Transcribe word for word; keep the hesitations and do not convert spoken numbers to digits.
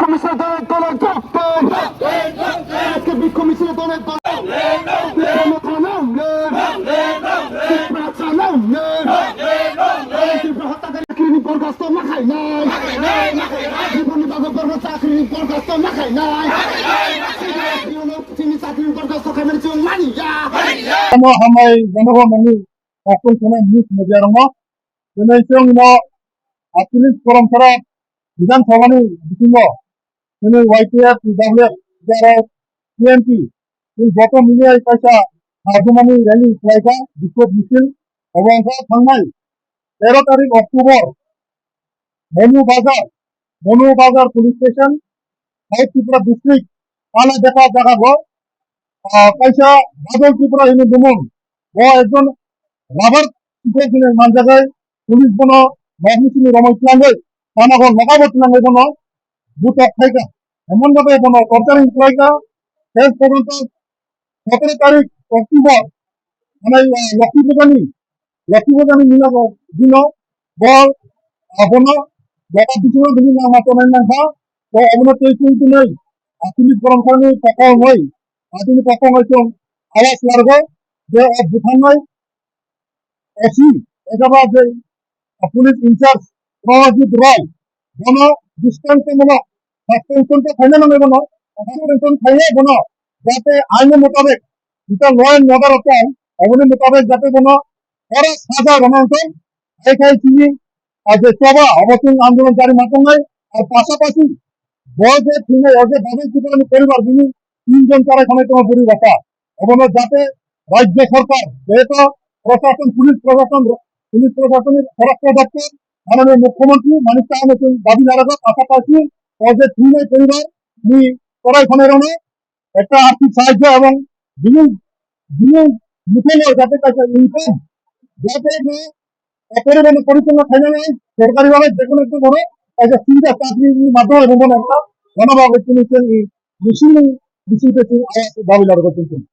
কমিশন দলের দলের দপ্তর। আজকে বিক্ষোভ মিছিল দলের দলের। বিক্ষোভ মিছিল দলের দলের। ত্রিপুরা চালাও নে। ত্রিপুরা হত্যাকারী চাকরি বরখাস্ত না খাই নাই। জীবন নির্বাহ বর্ণ চাকরি বরখাস্ত না খাই নাই। চিনি চাকরি বরখাস্ত খাই মানে চুন মানিয়া। Omo hambai jonogon nini kokol kheno news media rokno. Tini chwng no atwlwng korom kheno Bidhan Sabha ni bisingo tini Y T F, T W F, T R S, T M P, tini joto mili hai kaisa hajumani rally khlaijak, bikhop misil. Obo wngkha thangnai tero tarik October, Monu Bazar, Monu Bazar Police Station, South Tripura District, Kala Deka jaga bo, ah, kaisa Bajol Tripura hwnwi bumung. Bo ekjon rubber tikok hwnwi manjagai, police bono nokni simi romwi twlangwi, tamago nogo bo twlangwi bono butok khaika. Emon bhabe bono torturing khlaika, শেষ পর্যন্ত সতেরো তারিখ অক্টোবর, মানে, আহ, লক্ষ্মী পূজানি, লক্ষ্মী পূজানি দিনো, দিনো, bo, abono, bokha bisingo bini nang ma tongnai nangkha, to abono tei twi twnwi, ah, police borom thani pokong hoi, ah, tini pokong hoi chwng awas largo, je, ah, buthangnai, O C, ekaba je, ah, police in charge, Pranajit Roy, bono distance tongmano, suspension to khaina nangnai bono, suspension khaina bono, jate aino motabek, jeta law and order o tong, oboni motabek jate bono, oro saja rwna wngthong, hai khai chini, ah, je choba, obo chwng andolon jari ma tongnai, ar pasapasi, bo je thwinai, o je Bajol Tripurani poribar bini tinjon charai khanai tongo bwrwi bwsa. Obono jate rajya sarkar, jehetu prashason, police prashason, police prashason ni swarashtra doptor, mananiya mukhyamantri Manik Saha no chwng dabi narago, pasapasi o je thwinai poribar ni charai khanai rokno ekta arthik sahajyo ebong bini, bini mukhulo jate kaisa income, jate bo o poribar no porichalo khainani sorkari bhabe jekono ekta boro kaisa chinta chakri ni madhyome bo bono ekta gonobhabe tini chwng misil ni bising twi chwng awas dabi narago chwng.